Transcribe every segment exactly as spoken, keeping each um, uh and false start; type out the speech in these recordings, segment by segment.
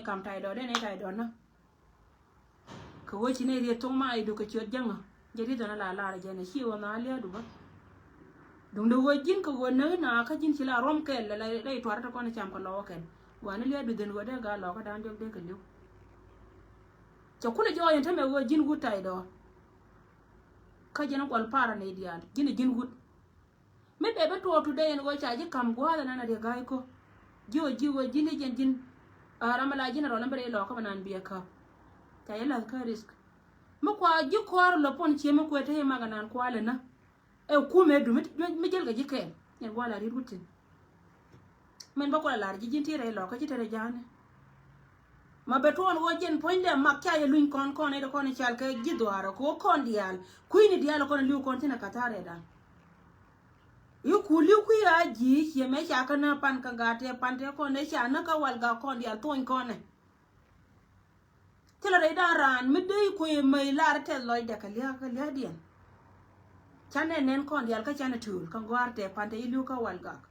kam ta̱ydɔɔr, dee nɛy ta̱ydɔɔr nä. Kɛ ɣöö ci nɛy riet thoŋ ma idu kɛ ciöt jäŋä. Jɛ riet dhɔn a la lar jɛ nɛ ci ɣöö nhɔa lia̱a̱du bä. Duŋdɛ ɣöö ji̱n kɛ ɣöö näk na kä ji̱n ci la ruɔ̱m kɛl la rɛy tua̱rä ti kɔn cam kɛ lɔkä kɛn. Gua̱ni lia̱a̱du dhen ɣöö dee gaa lɔkä da̱a̱n diɔk dee kɛ li̱w. Cɛ kulɛ jɔɔc in tämɛ ɣöö ji̱n wut ta̱ydɔɔr. Kä ji̱n a guɔl parä nɛy diaal ji̱n a ji̱n wut. Mi bɛ bi tuɔɔk today in ɣöö ca ji̱ ka̱m gua̱a̱th ɛn an a riɛk ga̱a̱c ko̱. Ji̱ ɣöö ji̱ ɣöö ji̱n i̱ jɛn ji̱n. A ram ala ji̱n a rɔl ɛn bi rɛy lɔɔkä bɛ naan biɛ käp. Ca ji̱ la̱th kä risk. Mi kua ji̱ kɔaar lɔ puɔn cie mi kuɛ te i̱ mak ɛn an kualɛ nä. Ɛ kumɛ du mi, mi, mi jälkɛ ji̱ kɛɛl. Yɛn gua̱a̱th la ri̱t wut thi̱n. Min bä kualɛ lar ji̱ ji̱n ti rɛy lɔkä ci te rɛy ja̱a̱ni. Ma bɛ tuɔɔn ɣöö jɛn puɔ̱nydɛ mak ca yɛ luny kɔn kɔn i̱ dee kɔn i̱ cal kɛ ji̱ dhuaarä kɛ ɣöö kɔn diaal kui̱ni diaal kɔn i̱ li̱w kɔn thi̱n ɛ ka̱tha̱a̱r rɛɛdan. I̱ ku li̱w kui̱ a ji̱ ciɛ mɛ ca kä nä pan kä gaat tɛ pan tɛ kɔn i̱ ca nä kä wal gak kɔn diaal thuɔ̱ny kɔn ɛ. Thilɛ rɛy da̱a̱n raan mi dee i̱ kuëë mäc lar tɛth lɔcdɛ kɛ lia̱a̱ kɛ lia̱a̱diɛn. Canɛ nɛn kɔn diaal kä canɛ tööl kä gɔ̱a̱r tɛ pan tɛ i̱ li̱w kä wal gak.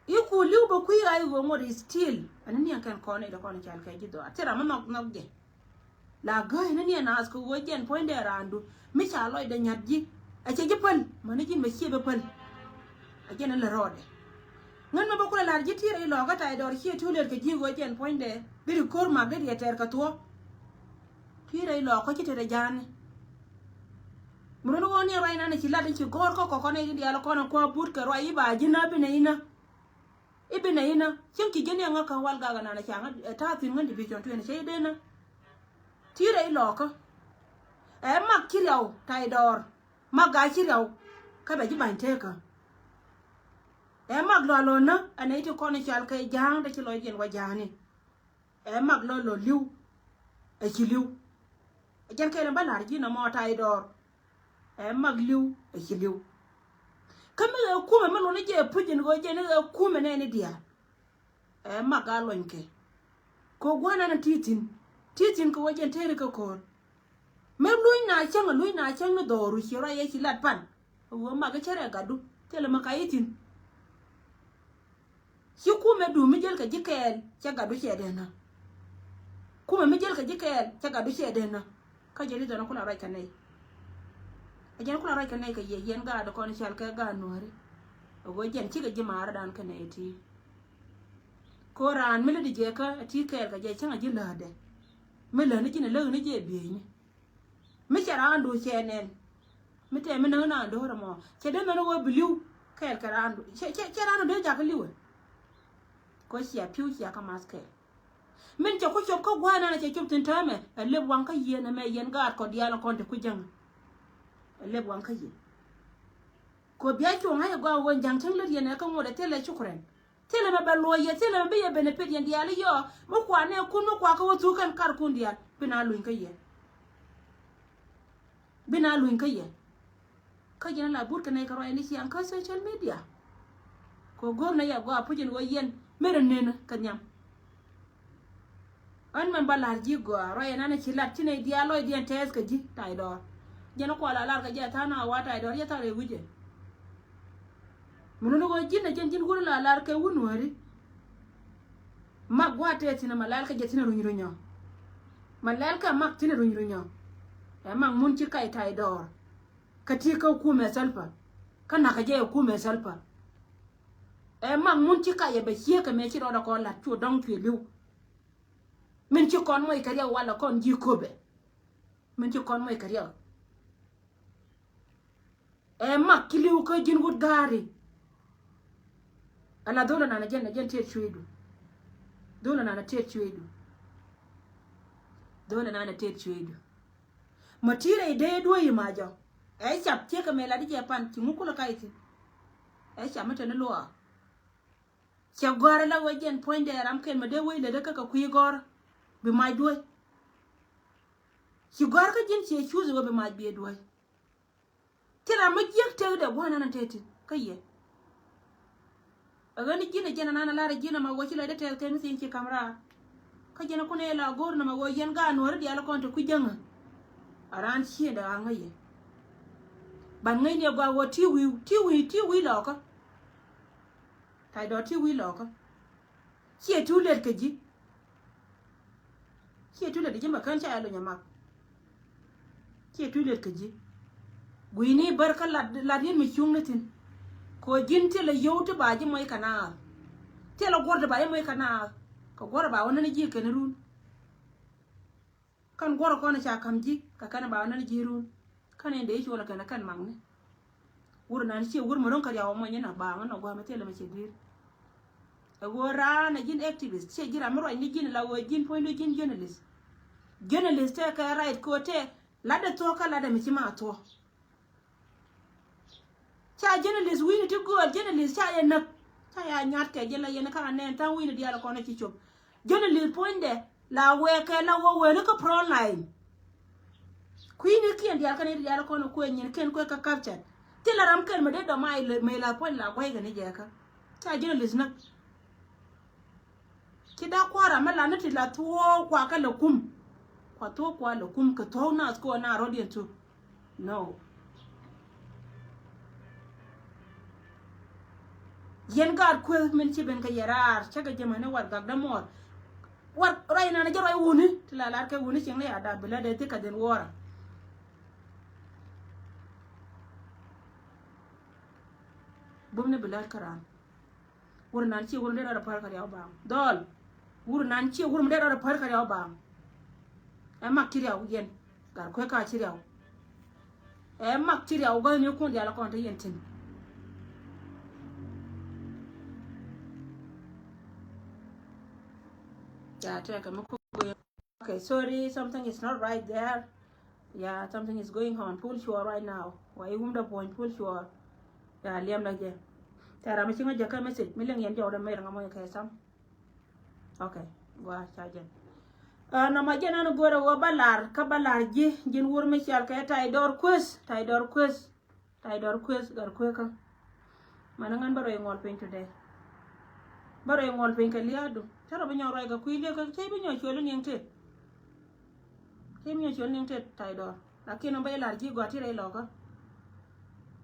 I̱ ku li̱w bä kui̱ ɣa̱c ɣöö ŋot i̱ still ɛn ni niɛn kɛn kɔn i̱ dee kɔn i̱ cal kɛ ji̱ dhɔaar thil ram mi nhɔk nhɔk jɛ. La gäi ni niɛn naath kɛ ɣöö jɛn puɔ̱nydɛ raandu mi ca lɔcdɛ nya̱t ji̱. Ɛ cɛ ji̱ päl mäni ji̱n bɛ ciɛ bɛ päl. Ɛ jɛn in lɛ rɔɔdɛ. Ŋän mɛ bä kulɛ la̱r ji̱ ti̱i̱rɛ ilɔɔkä ta̱y dɔɔr ciɛ ti wä lɛr kɛ ji̱ ɣöö jɛn puɔ̱nydɛ bi ri ko̱r mak di riɛ tɛɛr kɛ thuɔ̱k. Ti̱i̱rɛ ilɔɔkä ci tetɛ ja̱a̱ni. Mi run ɣöö ni ruac nan ci lat in ci gɔ̱r kä kɔkɔ nɛy ti diaal kɔn in kua but kɛ ruac i̱ ba ji̱n a bi nɛ inä. I̱ bi nɛ inä cieŋ ci ji̱n i̱ ŋä kä wal gak anan ca ŋä ta̱a̱ thi̱n ŋän ti bi cɔn tuɛn cɛ i̱ den nä. Ti̱i̱rɛ ilɔɔkä. Ɛ mak ci riaw ta̱y dɔɔr. Mak gaa ci riaw kä bɛ ji̱ ba̱ny tekä. Ɛ mak lualɔ nä ɛ nɛy ti kɔn i̱ cal kɛ ja̱a̱ŋ te ci lɔcdiɛn wä ja̱a̱ni. Ɛ mak lɔ lɔ li̱w. Ɛ ci li̱w. Ɛ jɛn kɛl in bä la̱r ji̱n ɛmɔ ta̱y dɔɔr. Ɛ mak li̱w ɛ ci li̱w. Kä mi ɣɛ kumɛ mi luni jɛ puc in ɣöö jɛn i̱ ɣɛ kumɛ nɛɛni diaal. Ɛ mak a luɔnykɛ. Kɛ gua̱n ɛn ti thi̱n ti thi̱n kɛ ɣöö jɛn tëëri kä ko̱r. Mi luny na cäŋ ɛ luny na cäŋ ni dhɔru ci ruac yɛ ci lat pan. Ɣöö mak i̱ cärɛ gatdu thilɛ mi ka i̱ thi̱n. Ci kumɛ du mi jäl kɛ ji̱ kɛɛl cɛ gatdu cɛ dee nä. Kumɛ mi jäl kɛ ji̱ kɛɛl cɛ gatdu cɛ dee nä. Kä jɛ ri dhɔn kula ruac kɛ nɛy. Ɛ jɛn kula ruac kɛ nɛy kɛ yɛ yɛn gaat kɔn cal kɛ gaat nuääri. Ɛ ɣöö jɛn cikɛ ji̱ maarä dan kɛ nɛy ti. Ko raan mi lät i̱ jɛ kä ɛ ti kɛɛl kɛ jɛ cäŋ a ji̱ läätdɛ. Mi lät ni ji̱n ɛ läk ni jɛ bieyni. Mi cɛ raandu cɛ nɛn. Mi tɛm mi näk naan do̱r ɛmɔ cɛ dee mɛn ɣöö bi li̱w kɛɛl kɛ raandu cɛ cɛ cɛ raandu dee jakä li̱wɛ. Kɔ cia pi̱w cia kä math kɛɛl. Min cɛ ku cop kä gua̱a̱r nan cɛ cop thi̱n täämɛ ɛ lep waŋ kä yieen ɛmɛ yɛn gaat kɔ diaal kɔn te ku jäŋ. Ɛ lep waŋ kä yieen. Kɔ bia cuɔ̱ŋ ɣa̱c ɛ gɔaa ɣöö ja̱ŋ cäŋ lät yɛn ɛ kä ŋot ɛ thilɛ cukurɛn. Thilɛ mɛ bɛ luɔ̱c yɛ thilɛ mɛ bi yɛ benefit yɛn diaal i̱ yɔɔ mi kua nɛ kun mi kua kä wä thuk kɛn kar kun diaal bi na luny kä yɛ. Bi na luny kä yɛ. Kä jɛn la but kɛ nɛy kɛ ruac ni ciaŋ kä social media. Kɛ go̱r nɛ yɛ gɔaa puc in wä yɛn mi rɛ nen kɛ nhiam. Ɣän mɛn ba la̱r ji̱ gɔaa ruac ɛn an ci lat ci nɛy diaal lɔcdiɛn tɛɛth kɛ ji̱ ta̱y dɔɔr. Jɛn kua la lar kɛ jɛ tha̱a̱ŋ na wa ta̱y dɔɔr jɛ tha̱a̱ŋ rɛy wi̱cɛ. Mun ni ɣöö ji̱n ɛ jɛn ji̱n wun la lar kɛ wun wääri. Mak gua̱a̱th tɛɛth thi̱n ɛ ma lɛl kɛ jɛ thi̱n ɛ runy runyɔ. Ma lɛl kɛ mak thi̱n ɛ runy runyɔ. Ɛ mak mun ci kac ta̱y dɔɔr. Kä ti kä kumɛ Salva. Kä nakä jɛ ɛ kumɛ Salva. Ɛ mak mun ci kac ɛ bɛ ciek kɛ mɛ ci rɔɔdɛ kɔn la̱t cu dɔ̱ŋ cuɛ li̱w. Min ci kɔn mɔc kɛ riɛk walɛ kɔn ji̱ köpɛ. Min ci kɔn mɔc kɛ riɛk. Ɛ mak ci li̱w kä ji̱n wut ga̱a̱ri. Ala dho̱l ɛnan ɛ jɛn ɛ jɛn tëët cuëëcdu. Dho̱l ɛnan ɛ tëët cuëëcdu. Dho̱l ɛnan ɛ tëët cuëëcdu. Ma ti̱i̱rɛ i̱ dee duee i̱ ma jɔ. Ɛ cap tiekɛ mɛ lat i̱ jɛ pan ci ŋuk kulɛ kac thi̱n. Ɛ cap mi te ni luaak. Cɛ gɔ̱a̱r ala wee jɛn puɔ̱nydɛ ram kɛn mɛ dee wee lätdä kä kɛ kui̱ gɔ̱r bi mac duɔ̱ɔ̱c. Ci gɔ̱a̱r kä ji̱n ciɛ cuuth wee bi mac biɛ duɔ̱ɔ̱c. Thil ram mi jiäk tëkdɛ gua̱n ɛn tëë ti kä yɛ. Ɛ ɣän ji̱n ɛ jɛn ɛnan ɛ lar ɛ ji̱n ɛmɛ wee ci lɔcdä tɛth kɛ mi thi̱n ci ka̱m raar. Kä jɛn ɛ kun ɛ la go̱o̱r nɔmɔ wee yɛn gaat nuɔ̱ɔ̱ri diaal kɔn te kui̱ jäŋä. A raan ciëndɛ ɣa̱ŋä yɛ. Ban ŋäcni ɛ gɔaa wee ti wi̱i̱ ti wi̱i̱ ti wi̱i̱ lɔɔkä. Ta̱y dɔɔr ti wi̱i̱ lɔɔkä. Ciɛ ti wi̱i̱ lɛt kɛ ji̱. Ciɛ too late ji̱ mɛ kän ca yɛ luny a mak. Ciɛ too late kɛ ji̱. Gui̱ni bär kä lat, lat yɛn mi cuŋni thi̱n. Kɛ ɣöö ji̱n thilɛ yio̱w ti ba ji̱ mɔc kɛ naath. Thilɛ guɔ̱r ti ba ji̱ mɔc kɛ naath. Kɛ guɔ̱r ba wä nän ji̱ kɛn run. Kän guɔ̱r kɔn ca ka̱m ji̱ kɛ kɛn ba wä nän ji̱ run. Kän in dee cuɔl kɛn kɛn makni. Wur nan ciɛ wur mi ro̱ŋ kɛ riaw mɔny in a baaŋ in a gua̱a̱m in thilɛ mi ciɛ dui̱r. Ɛ ɣöö raan ɛ ji̱n activist, ciɛ ji̱n ram mi ruac ni ji̱n la ɣöö ji̱n puɔ̱nydu ji̱n journalist. Journalist tɛkɛ right kɛ ɣöö tɛ latdɛ thuɔ̱k kä latdɛ mi ci ma thuɔ̱k. Ca journalist wi̱i̱ni ti gööl, journalist ca yɛ näk. Ca yɛ nyuat kɛ ji̱n la yɛn kä anɛn tha̱a̱ŋ wi̱i̱ni diaal kɔn ci cop. Journalist puɔ̱nydɛ la wɛɛkɛ la wä wee ni kä front line. Kui̱ni kiɛn diaal kɛn diaal kɔn kuɛ nyin kɛn kuɛ kä capture. Thilɛ ram kɛn mi dee dɔ̱ma ilɛ mɛ la puɔ̱ny la gua̱c kɛn i̱ jɛ kä. Ca journalist näk. Ci dak kua̱r ram mi la ni ti la thuɔɔk kua kä lɛ kum. Kua thuɔɔk kua lɛ kum kɛ thuɔɔk naath kɛ ɣöö naath rɔ̱diɛn thuk. No. Yɛn gaat kueth min ci ben kɛ yɛ raar cä kɛ jɛ mäni war gak dämuɔɔr. War ruac nan jɛ ruac wuni ti la lar kɛ wuni cieŋ ni a dap bi lät dee thik kɛ dhin wuɔɔra. Bum ni bi lät kä raan. Wur nan ciɛ wur mi dee rɔɔdɛ päl kɛ riaw baaŋ. Dhɔl. Wur nan ciɛ wur mi dee rɔɔdɛ päl kɛ riaw baaŋ. Ɛ mak ci riaw yɛn. Gat kuɛ ka ci riaw. Ɛ mak ci riaw gɔ̱th ni kun dial kɔn te yɛn tin. Ya tɛkɛ mi kuɛ. Okay, sorry, something is not right there. Yeah, something is going on. Pull sure right now. Wa iwum da puɔ̱ny pull sure. Ya liɛm da jɛ. Tɛra mi ci ŋa jɛ kä message. Mi liŋ yɛn jɔw da mer ŋa mɔny kɛ sam. Okay, gua ca jɛ. Uh, nɔmɔ jɛ nan go̱rɛ wä ba lar kä ba lar ji̱ ji̱n wur mi cial kɛ tay dɔr kueth, tay dɔr kueth. Tay dɔr kueth, gar kueth kä. Mani ŋän bä rɔy ŋuɔl piny today. Bä rɔy ŋuɔl piny kɛ liaadu. Cä rɔ bi nyɔk rɔy kɛ kui̱ liaadu kɛ cä bi nyɔk cuɔl niŋ tet. Cä bi nyɔk cuɔl niŋ tet tay dɔr. Lakin ŋän bä ilar ji̱ gɔaa ti rɛy lɔkä.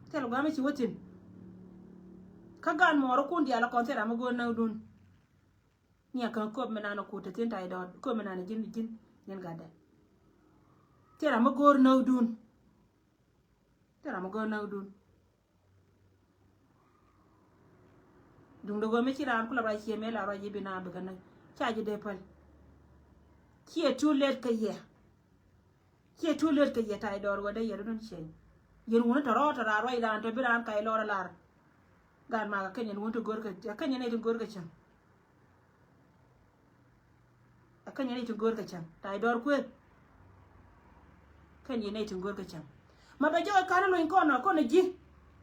Thil gɔaa mi ci wä thi̱n. Kä gan mɔɔr kun diaal kɔn thil ram mi go̱o̱r näk dun. Nia kä köp mi nan kut te thi̱n tay dɔr. Köp mi nan ji̱n ji̱n ji̱n gatdɛ. Thil ram mi go̱o̱r näk dun. Thil ram mi go̱o̱r näk dun. Duŋdɛ go̱o̱r mi ci raan kulɛ ruac ciɛ mëë la ruac i̱ bi na bikɛ näk. Ca ji̱ dee päl. Ciɛ too late kä yɛ. Ciɛ too late kä yɛ tay dɔr wä dee yɛ run cieŋ. Yɛn wuni tɔ̱ rɔɔd tɔ̱ raan ruac raan tɔ̱ bi raan kac lɔr lar. Gaat mak a keny yɛn wuni ti go̱o̱r kä, a keny yɛn nɛy ti go̱o̱r kä cäŋ. A keny yɛn nɛy ti go̱o̱r kä cäŋ. Tay dɔr kueth. Keny yɛn nɛy ti go̱o̱r kä cäŋ. Ma bɛ jɔɔc kan luny kɔn a kɔn a ji̱.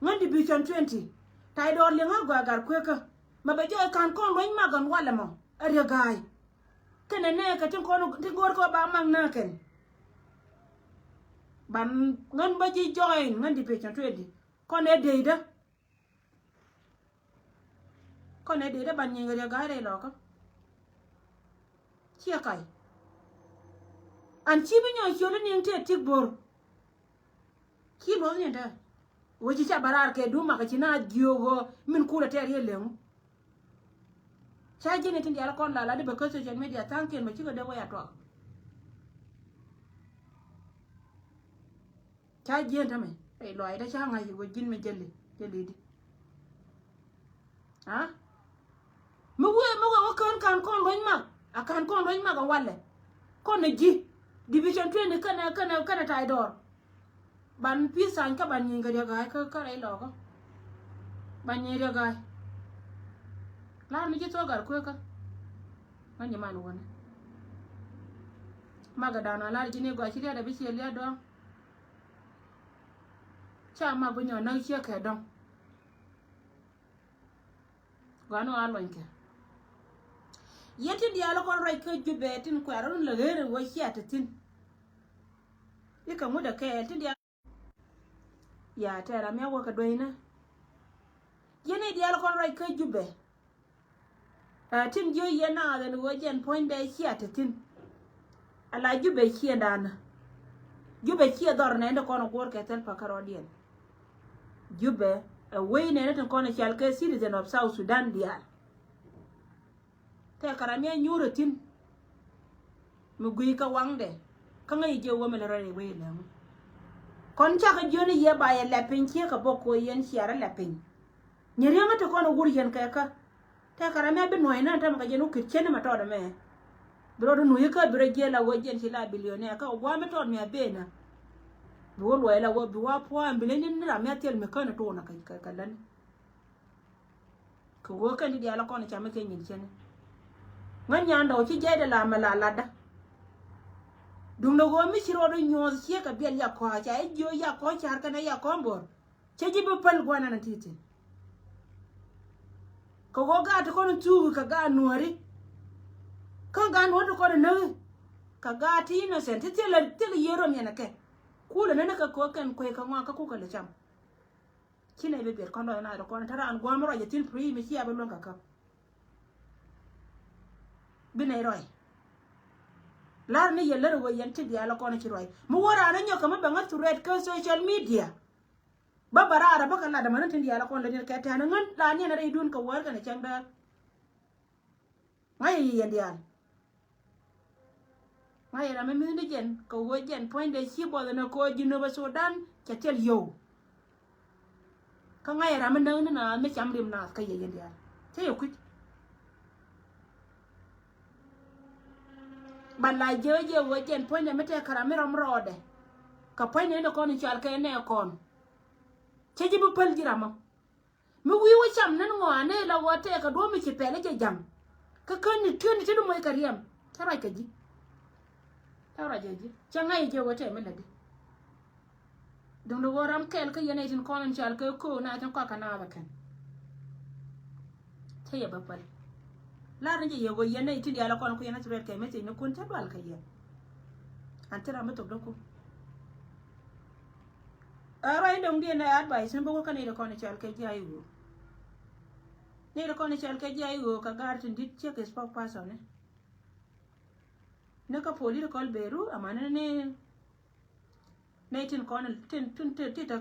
Ŋän division twenty. Tay dɔr liŋ a gɔaa gar kueth kä. Ma bɛ jɔɔc kan kɔn luny mak gɔn walɛ mɔ. A riɛ ga̱a̱y. Kɛnɛ nɛ kɛ tin kɔn tin go̱o̱r kä ba mak nä kɛn. Ban ŋän bä ji̱ join ŋän division twenty. Kɔn ɛ deydä. Kɔn ɛ deydä ban nyieny kɛ riɛ ga̱a̱y rɛy lɔkä. Ciɛ kac. An ci bi nyɔɔc ciöl ni niŋ tëë tik bo̱r. Ci luɔth ni dee. Wä ci ca bä raar kɛ duŋ makɛ ci na jiöök ɣöö min kulɛ tɛɛr yɛ leŋ. Ca ji̱n itin diaal kɔn la la di bä kä social media tha̱a̱ŋkiɛn bä cikɛ dee wä ya tuak. Ca jiɛn tämɛ rɛy luaacdä ca ŋa̱c wä ji̱n mi jäli jäli di. A mi wee mi wee wä kään kan kɔn luɔ̱ny mak a kan kɔn luɔ̱ny mak a walɛ. Kɔn a ji̱ division twenty kɛnɛ kɛnɛ kɛnɛ tay dɔɔr. Ban pi̱i̱ thany kä ban nyieny kɛ riɛk ga̱a̱c kä kä rɛy lɔkä. Ban nyieny riɛk ga̱a̱c. La̱r mi ci thok gar kuekä. Ŋäc man wäni. Magɛ da̱a̱n a la̱r ji̱ ni gɔaa ci riɛt a bi ciɛ liɛt dɔ̱ŋ. Ca mak bi nyɔk näk ciek kɛ dɔ̱ŋ. Gɔaa ni ɣɔaa luɔnykɛ. Yɛn tin diaal kɔn ruac kä Jubɛ tin kuɛ̈r run lɛ ɣer in wä cia te thi̱n. Ikɛ ŋut ɛ kɛɛl tin diaal. Ya tɛɛr amiak wä kɛ dueynä. Yɛn i̱ diaal kɔn ruac kä Jubɛ. Ɛ tin jiö yɛn naath ɛn ɣöö jɛn puɔ̱nydɛ cia te thi̱n. Ala Jubɛ ciëndanä. Jubɛ ciɛ dhɔr nɛn ti kɔn ɛ guɔ̱ɔ̱r kɛ thil pa̱kä rɔɔdiɛn. Jubɛ ɛ wec nɛn ti kɔn ɛ cal kɛ citizen of South Sudan diaal. Tɛ kɛ ram yɛ nyuur ɛ thi̱n. Mi guiy kä waŋdɛ. Kä ŋäc ji̱ wä mi lɛ rɔ rɛy wee lɛŋ. Kɔn cakɛ jiön i̱ yɛ ba yɛ lɛ piny ciek kɛ bok ko̱ yɛn ciarä lɛ piny. Nyɛ riäŋä ti kɔn wur yɛn kɛ kä. Tɛkɛ ram mɛ bi nuɔ̱c nän tämɛ kɛ jɛn wä kit cien ni mɛ tɔɔt ɛmɛ. Bi rɔ di nuɔ̱c kä bi rɔ jiɛl a wä jɛn ci la bilionɛa kä wä gua̱a̱m mi tɔɔt mi a ben ɛ. Bi wä luɔc la wä bi wä pua̱a̱m bi leny ni ram mi a thil mi kän ɛ tuun ɛ kɛ län. Kɛ ɣöö kɛn ti diaal kɔn cam mi kɛ nyin cɛn. Ŋän nyan dɔw ci jɛɛdɛ la mɛ la latdä. Duŋdɛ ɣöö mi ci rɔɔdɛ nyuɔ̱th ciek kɛ biɛl yakɔ̱a̱ ca i̱ jiö yakɔ̱a̱ car kɛnɛ yakɔ̱a̱ bor. Cɛ ji̱ bi päl gua̱n ɛn ti thi̱n. Kɛ ɣöö gaat ti kɔn thuuki kɛ gaat nuääri. Kä gaat nuääri ti kɔn näki kɛ gaat ti innocent ti thilɛ thilɛ yiëë rɔm yɛn ɛ kɛ. Kulɛ nɛn kɛ kɛ ɣöö kɛn kuec kɛ ŋɔak kä kukɛ lɛ cam. Ci nɛy bi biɛt kɔn rɔy na rɔ kɔn te raan gua̱a̱m rɔy jɛ thi̱n pri mi ci a bi luäŋ kɛ käp. Bi nɛy rɔy. Lar ni yɛ lär wee yɛn ti diaal kɔn ci rɔy mi wä raan nyɔk kɛ mi bɛ ŋa̱th threat kä social media. Bä bä raar bä kɛ lat dämä ni ti diaal kɔn lät ni kɛ tɛ̈n ŋän la niɛn rɛydun kɛ wäär kɛnɛ cäŋ däär. Ŋa̱c yɛ yɛn diaal. Ŋa̱c yɛ ram mi mi̱thni jɛn kɛ ɣöö jɛn puɔ̱nydɛ ci buɔth ɛn ɛ ko̱ Jinubä Sudan cɛ thil yio̱w. Kä ŋa̱c yɛ ram mi näk ni naath mi cam rim naath kä yɛ yɛn diaal cä yɛ kui̱c. Ban la jiɛ wä jiɛ ɣöö jɛn puɔ̱nydɛ mi tɛk kɛ ram mi rɔm rɔɔdɛ. Kɛ puɔ̱nydɛ ni kɔn in cɔal kɛ nɛ kɔn cä ji̱ bi päl ji̱ ramɔ. Mi wi̱i̱ wä cam nän ŋɔaani la ɣöö tɛɛkɛ duɔ̱ɔ̱p mi ci pɛl i̱ jɛ ja̱ŋ. Kä käni tiöni ti di moc kɛ riɛm cä ruac kɛ ji̱. Cä ruac kɛ ji̱ cä ŋa̱c i̱ jɛ ɣöö tɛɛ mi lätdi. Duŋdɛ ɣöö ram kɛl kä yɛn nɛy tin kɔn in cal kɛ köök na tin kɔakɛ naath ɛ kɛn. Cä yɛ bä päl. Lar ni jɛ yɛ ɣöö yɛn nɛy tin diaal ɛ kɔn ku yɛn a ci ruɛt kɛ message ni kun cä dual kɛ yɛn. An ti ram mi thok däku. Ɛ ruac in dɔ̱ŋdiɛn ɛ advice ni bä wä kä nɛy ti kɔn i̱ cal kɛ ji̱ a i̱ ɣöö. Nɛy ti kɔn i̱ cal kɛ ji̱ a i̱ ɣöö kɛ ga̱r tin di̱t ciek spokesperson ni. Ni kä political beru amäni ni nɛy tin kɔn tin tin ti ti ti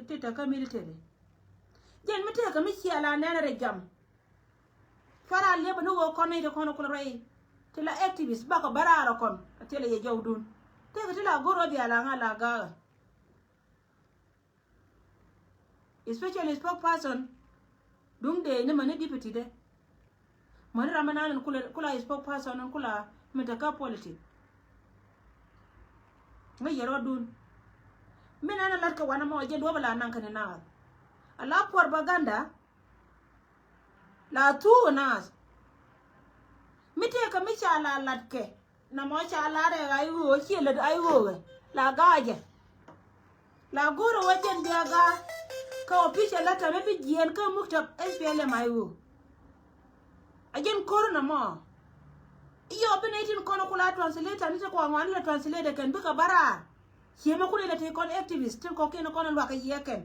ti ti ti military. Jɛn mi tëëkä mi ciɛ la nɛn rɛ jam. Cuara liep ni ɣöö kɔn nɛy ti kɔn kulɛ rɛy ti la activist bakɔ bä raar ɔ kɔn a thilɛ yɛ jɔwdun. Tëëkä ti la go̱r ɔ bia la ŋa la ga̱a̱. Especially spokesperson duŋ dee ni mäni deputy de. Mäni ram mi naan in kula kula spokesperson in kula mi te kä politic. Ŋäc yɛ rɔɔdun. Mi naan in lat kɛ wanɛ mɔ jɛ duɔ̱p ala naŋ kɛn in naath. Ala propaganda. La thuu naath. Mi tëëkä mi ca la latkɛ. Namɔ ca la rɛɛk a i̱ ɣöö ciɛ lät a i̱ ɣöö ɛ la ga̱a̱ jɛ. La go̱o̱rä wä jɛn bia ga̱a̱. Kä official letter mi bi jiɛɛn kä muktab S P L M a i̱ ɣöö. A jɛn ko̱r namɔ. I̱ yɔ bi nɛy tin kɔn kula translator ni ti kua ŋuan la translator kɛn bikɛ bä raar. Ciemɛ kuni la ti kɔn activist tin kɔkiɛn kɔn luakä yiɛkɛn.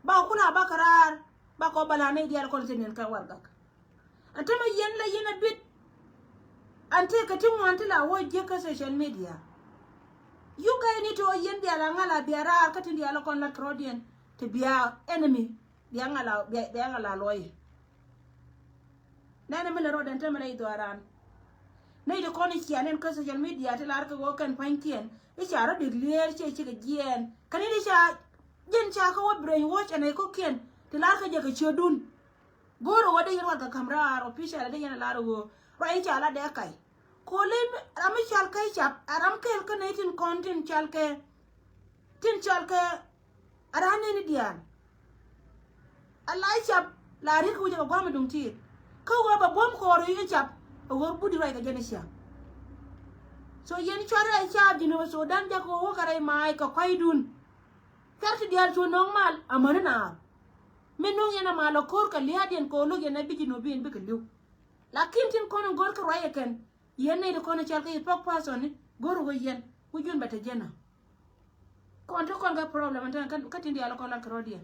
Ba kula bakɛ raar. Bakɔ bala nɛy diaal kɔn ti nin kɛ wargak. Ɛn tämɛ yɛn la yɛn a duet. Ɛn tëëkä ti ŋuan ti la wä jiäk kä social media. You guys need to wä yɛn diaal a ŋa̱l a bia raar kä tin diaal a kɔn la trɔdiɛn ti bia enemy bia ŋa̱l a bia ŋa̱l a luɔy. Nɛnɛ mi lɛ rɔɔdɛn tämɛ la idhɔaran. Nɛy ti kɔn i̱ cian ɛn kä social media ti lar kɛ ɣöö kɛn pa̱nykiɛn i̱ ca rɔ declare ciɛ cikɛ jiɛɛn kɛn i̱ ca jiɛn ca kä wä brainwash ɛn ɛ ko̱kiɛn ti lar kɛ jɛ kɛ ciötdun. Go̱o̱rä wä dee yɛn warɛgak ka̱m raar official dee yɛn a lar ɣöö ruac in ca la dee kac. Koli ram mi cal kɛ cap a ram kɛl kä nɛy tin kɔn tin cal kɛ tin cal kɛ a ran nɛni diaal. A la cap la riet kɛ wecɛ kɛ gua̱a̱m a duŋ tiit kä wee bɛ buɔ̱m kɔɔr wi̱i̱ kɛ cap a ɣöö but di ruac kɛ jɛn i̱ ciaŋ. So yɛn cuarɛ a cap ji̱n wä Sudan jak kɛ wä kɛ rɛy ma̱a̱c kɛ kua̱cdun. Cuar ti diaal cu nöŋ mal amäni naath. Mi nöŋ yɛn a mal a ko̱r kɛ lia̱a̱diɛn kɛ ɣöö lo̱k yɛn a bi ji̱ nöbiɛn bikɛ li̱w. Lakin tin kɔn in go̱r kɛ ruac ɛ kɛn yɛn nɛy ti kɔn in cɔal kɛ spokesperson ni go̱r ɛ ɣöö yɛn wi̱c jun bɛ te jɛn a. Kɔn te kɔn kɛ problem in te kä tin diaal kɔn lat kɛ rɔ̱diɛn.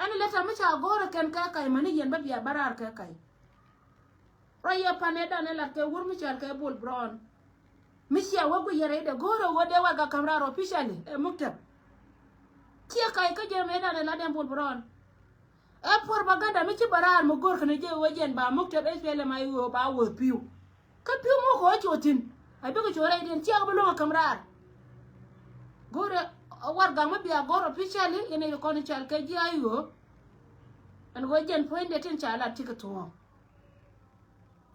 Ɛn lɛt a mi ca go̱r ɛ kɛn kɛ kac mäni yɛn bä bia bä raar kɛ kac. Rɔ yɛ pan ɛ dan ɛ lat kɛ wur mi cɔal kɛ Bol Brown. Mi cia wä guic yɛ rɛydɛ go̱o̱rɛ wä dee warɛgak ka̱m raar officially ɛ muktab. Ciɛ kac kä jɛ mɛ dan ɛ lat ɛn Bol Brown. Ɛ propaganda mi ci bä raar mi go̱o̱r kɛn jɛ wä jɛn ba muktab S P L M a i̱ ɣöö ba wä pi̱w. Kä pi̱w mi wä kɛ wä cuɔ thi̱n. A bikɛ cu rɛydiɛn ciɛ kɛ bi luäŋ a käm raar. Go̱rɛ a warɛgak mi bia gɔ̱r officially, yɛn nɛy ti kɔn i̱ cal kɛ ji̱ a i̱ ɣöö ɛn ɣöö jɛn puɔ̱nydɛ tin ca lat cikɛ thuɔ̱ɔ̱ŋ.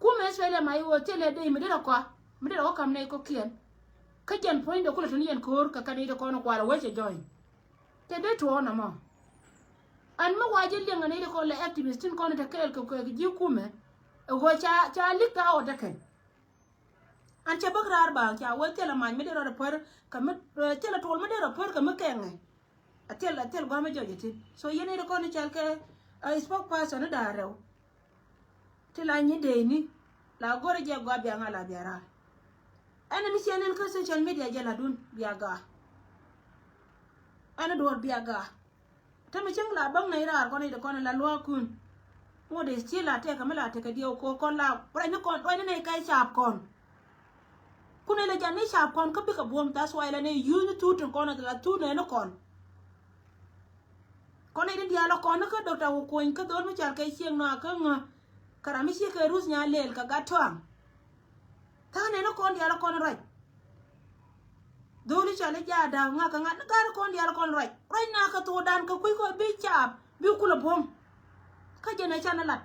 Kumɛ Australia ma i̱ ɣöö thilɛ dee mi derɛ kɔa mi derɛ kɔ ka̱m nɛy kɔ̱kiɛn. Kä jɛn puɔ̱nydɛ kulɛ tuni yɛn ko̱o̱r kɛ kɛn i̱ ti kɔn i̱ kual a wecɛ join. Te dee tuɔɔk nɔmɔ. An mi wa ji̱ liɛŋ an i̱ ti kɔn lɛ activist tin kɔn i̱ te kɛɛl kɛ kɛ ji̱ kumɛ. Ɛ ɣöö ca ca lik thaak ɔ te kɛn. An cɛ bäk raar ba ca wee thilɛ mac mi dee rɔ rɛ pär kɛ mi, thilɛ tuɔl mi dee rɔ pär kɛ mi kɛŋɛ. A thil a thil gua̱a̱m mi jɔc a thin. So yɛn i̱ ti kɔn i̱ cal kɛ a spokesperson i̱ da̱a̱ rɛw. Ti la nyi dee ni la go̱rɛ jɛ gɔaa bia ŋa̱ la bia raar. Ɛn mi ciɛ nin kä social media jɛ la dun bia gaa. Ɛn duɔ̱ɔ̱r bia gaa. Te mi cieŋ la bäŋ nɛy raar kɔn i̱ ti kɔn la lua̱a̱kun. Ŋot i̱ ci la tɛk mi la tɛk kɛ diɛw ko̱ kɔn la ruacni kɔn ruacni nɛy kɛ caap kɔn. Kun ilɛ jan ni caap kɔn kä bikɛ buɔ̱m, that's why la nɛy yuuth ni thuut tin kɔn la thuut nɛy ni kɔn. Kɔn i̱ ti diaal kɔn ni kä Doctor Wukuny kä dhol mi cal kɛ cieŋ nɔa kä ŋä. Kä ram mi ci kɛ Ruth Nyalel kɛ gat tɔaŋ. Tha̱a̱ŋ nɛn ni kɔn diaal kɔn ruac. Dholi cɔal i̱ jaada ŋa̱kä ŋa̱t ni ga̱r kɔn diaal kɔn ruac. Ruac na kɛ thokdan kɛ kui̱ kɔ bi caap bi kulɛ buɔ̱m. Kä jɛn ɛ can ilat.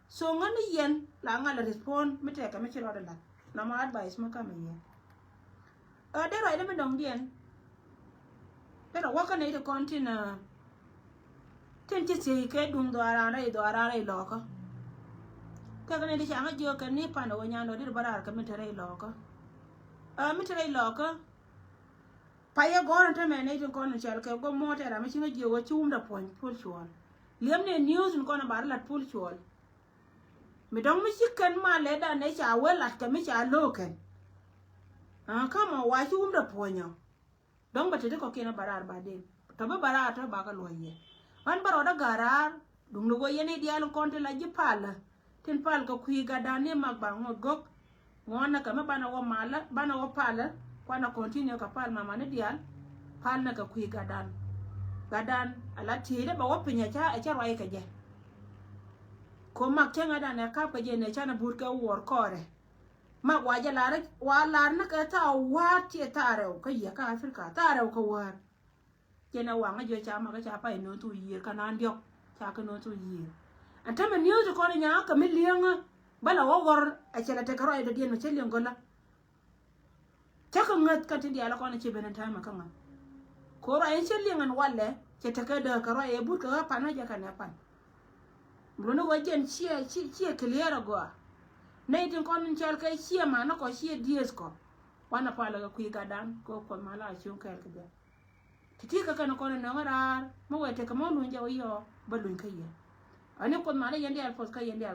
So ŋäni yɛn la ŋa̱l respond mi tɛkɛ mi ci rɔɔd ilat. Nɔmɔ advice mi kamɛ yɛn. Ɛ dee ruacdä mi dɔ̱ŋdiɛn. Derɛ wäkä nɛy ti kɔn tin, ɛ, tin ci thiec kɛ duŋ dhɔaaran rɛy dhɔaaran rɛy lɔɔkä. Kɛ kɛ nɛy ti ca ŋä jiök kɛ ni pan ɛ wä nyan dɔ̱ dit bä raar kɛ mi te rɛy lɔɔkä. Ɛ, mi te rɛy lɔɔkä. Payɛ gɔ̱rä tämɛ nɛy tin kɔn cɛl kɛ guɔ mɔɔt ɛ ram mi ci ŋä jiök wä ci wumdɛ puɔ̱ny pul cuɔl. Liɛm ni news in kɔn ɛ bar lat pul cuɔl. Mi dɔ̱ŋ mi ci kɛn malɛ dan ɛ ca wee lat kɛ mi ca lo̱o̱ kɛn. Aa, kamɔ wa ci wumdɛ puɔ̱nyɔ. Dɔ̱ŋ bɛ te ti kɔ̱kiɛn bä raar ba den. Tɔ bi bä raar tɔ ba kɛ luɔ̱c yɛ. Ɣän bä rɔɔdä ga̱r raar. Duŋni wä yɛn i̱ diaal kɔn ti la ji̱ palä. Tin pal kɛ kui̱ gatdan ni mak ba ŋot gök. Ŋuɔ̱nä kɛ mi banɛ wä malä, banɛ wä palä. Kuanɛ continue kɛ pal mamani diaal. Palnɛ kɛ kui̱ gatdan. Gatdan a la ti̱i̱dä bɛ wä piny a ca, a ca ruac kɛ jɛ. Ko mak cäŋɛ dan ɛ kap kɛ jɛ nɛ canɛ but kɛ wuɔr kɔɔrɛ. Ma wa jɛ lar, wa lar ni kɛ thaak wa̱a̱r tiɛ thaak rɛw kä yiëë kä Africa, thaak rɛw kä wäär. Jɛn ɛ waŋä jiɔ ca makä ca pay no̱o̱ŋ thuk yiëër kä naan diɔk ca kä no̱o̱ŋ thuk yiëër. Ɛn tämɛ news ti kɔn nyakä mi li̱eŋä bä la wä ɣɔr a cɛ la tekɛ ruac dɔ̱diɛn mɛ cä li̱eŋ gɔlä. Cä kä ŋäth kä ti diaal kɔn ci ben in time kä ŋa̱. Ko ruac in ci liŋ in walɛ cɛ tekɛ däk kɛ ruac ɛ but kɛ ɣä pan ɣä jɛ kɛ nɛ pan. Bro ni wä jɛn ciɛ ciɛ ciɛ clear agɔa. Nɛy tin kɔn in cɛl kɛ ciɛ man ni kɔ ciɛ dieth kɔ. Wanɛ palɛ kɛ kui̱ gatdan kɛ kuɔth mal a cuŋ kɛɛl kɛ jɛ. Ti ti kä kɛn kɔn in nɔŋ raar mi wɛ tekɛ mɔ luny jɛ wä yɔ bä luny kä yɛ. Ani kuɔth mal in yɛn diaal puɔth kä yɛn diaal.